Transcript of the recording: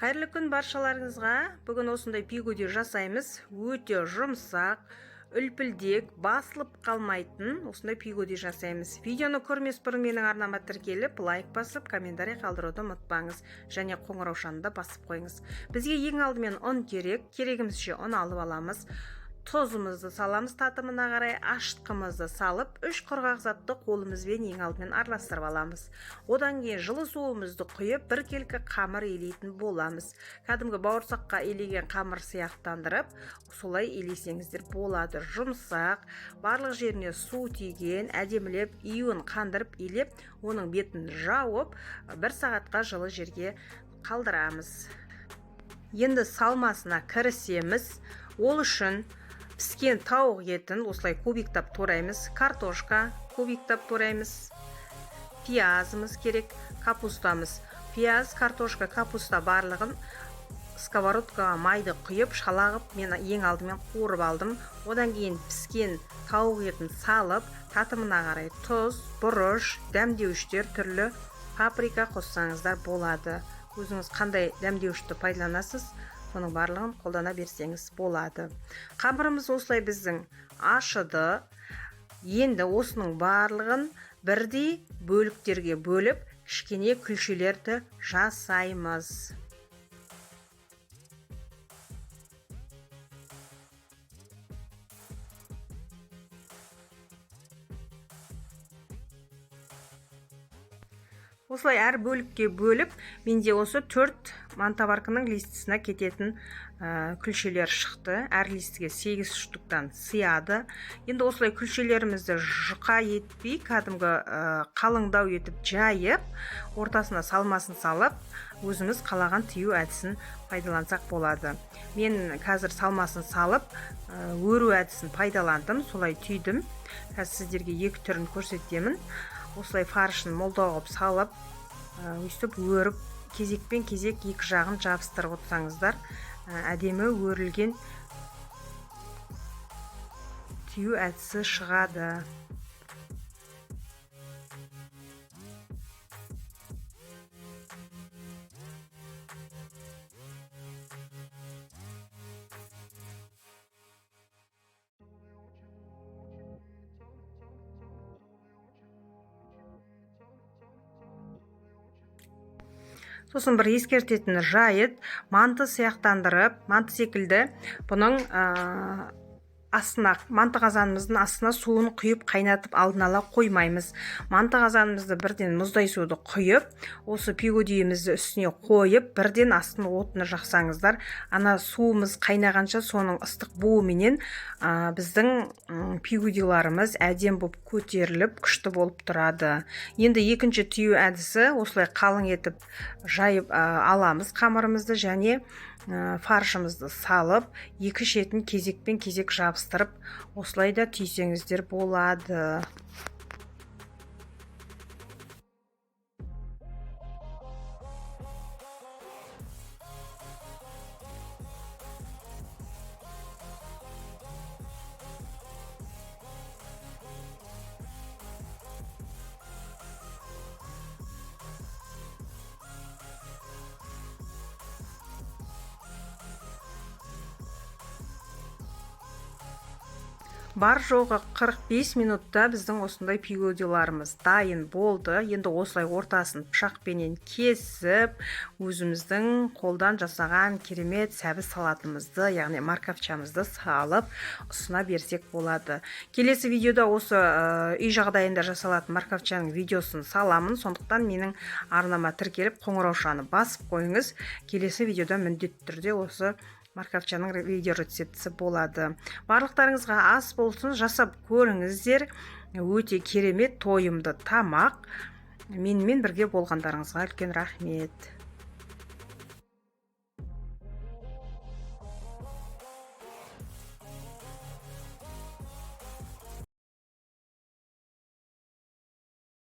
Қайырлы күн баршаларыңызға. Бүгін осындай пигоди жасаймыз. Өте жұмсақ, үлпілдек, басылып қалмайтын осындай пигоди жасаймыз. Видеоны көрмес бұрын менің арнама тіркеліп, лайк басып, комментарий қалдыруды ұмытпаңыз және қоңыраушаны да басып қойыңыз. Бізге ең алдымен ұн керек. Керегімізше ұн алып аламыз. Тұзымызды саламыз татымына қарай, ашытқымызды салып, үш құрғақ затты қолымызбен ең алдымен араластырып аламыз. Одан кейін жылы суымызды құйып, біркелкі қамыр илейтін боламыз. Кәдімгі бауырсаққа илеген қамыр сияқтандырып, солай илесеңіздер болады. Жұмсақ, барлық жеріне су тиген, әдемілеп июін қандырып илеп, оның бетін жауып, бір сағатқа жылы жерге қалдырамыз. Енді салмасына кірісеміз. Ол үшін піскен тауық етін осылай кубиктап тураймыз, картошка кубиктап тураймыз, пиязымыз керек, капустамыз. Пияз, картошка, капуста барлығын сковородкаға майды құйып, шала қып мен ең алдымен қуырып алдым. Одан кейін піскен тауық етін салып, татымына қарай тұз, бұрыш, дәмдеуіштер, түрлі паприка қоссаңыздар болады. Өзіңіз қандай дәмдеуішті пайдаланасыз, соның барлығын қолдана берсеңіз болады. Қамырымыз осылай біздің ашыды. Енді осының барлығын бірдей бөліктерге бөліп, кішкене күлшелерді жасаймыз. Осылай әр бөлікке бөліп, менде осы 4 мантоварканың листісіне кететін күлшелер шықты. Әр листіге 8 штуктан сыяды. Енді осылай күлшелерімізді жұқа етпей, кәдімгі қалыңдау етіп жайып, ортасына салмасын салып, өзіміз қалаған түю әдісін пайдалансақ болады. Мен қазір салмасын салып, өру әдісін пайдаландым, солай түйдім. Қазір сіздерге екі түрін көрсетемін. Осылай фаршын молдау қылып салып, өйстіп өріп, кезекпен кезек екі жағын жабыстырып отырсаңыздар, әдемі өрілген түю әдісі шығады. Сосын бір ескертетін жайт: манты сияқтандырып, манты секілді бұның астына, манты қазанымыздың астына суын құйып, қайнатып алдын ала қоймаймыз. Манты қазанымызды бірден мұздай суды құйып, осы пигодиімізді үстіне қойып, бірден астын отына жақсаңыздар, ана суымыз қайнағанша соның ыстық буыменен біздің пигодиларымыз әдем болып көтеріліп, күшті болып тұрады. Енді екінші түю әдісі: осылай қалың етіп жайып аламыз қамырымызды және фаршымызды салып, екі шетін кезекпен кезек жабыстырып, осылай да түйсеңіздер болады. Бар жоғы 45 минутта біздің осындай пигодиларымыз дайын болды. Енді осылай ортасын пышақпенен кесіп, өзіміздің қолдан жасаған керемет сәбіз салатымызды, яғни морковчамызды салып ұсына берсек болады. Келесі видеода осы үй жағдайында жасалатын морковчаның видеосын саламын. Сондықтан менің арнама тіркеліп, қоңыраушаны басып қойыңыз. Келесі видеода міндетті түрде осы морковчаның видео рецептісі болады. Барлықтарыңызға ас болсын, жасап көріңіздер. Өте керемет тойымды тамақ. Менімен бірге болғандарыңызға үлкен рахмет.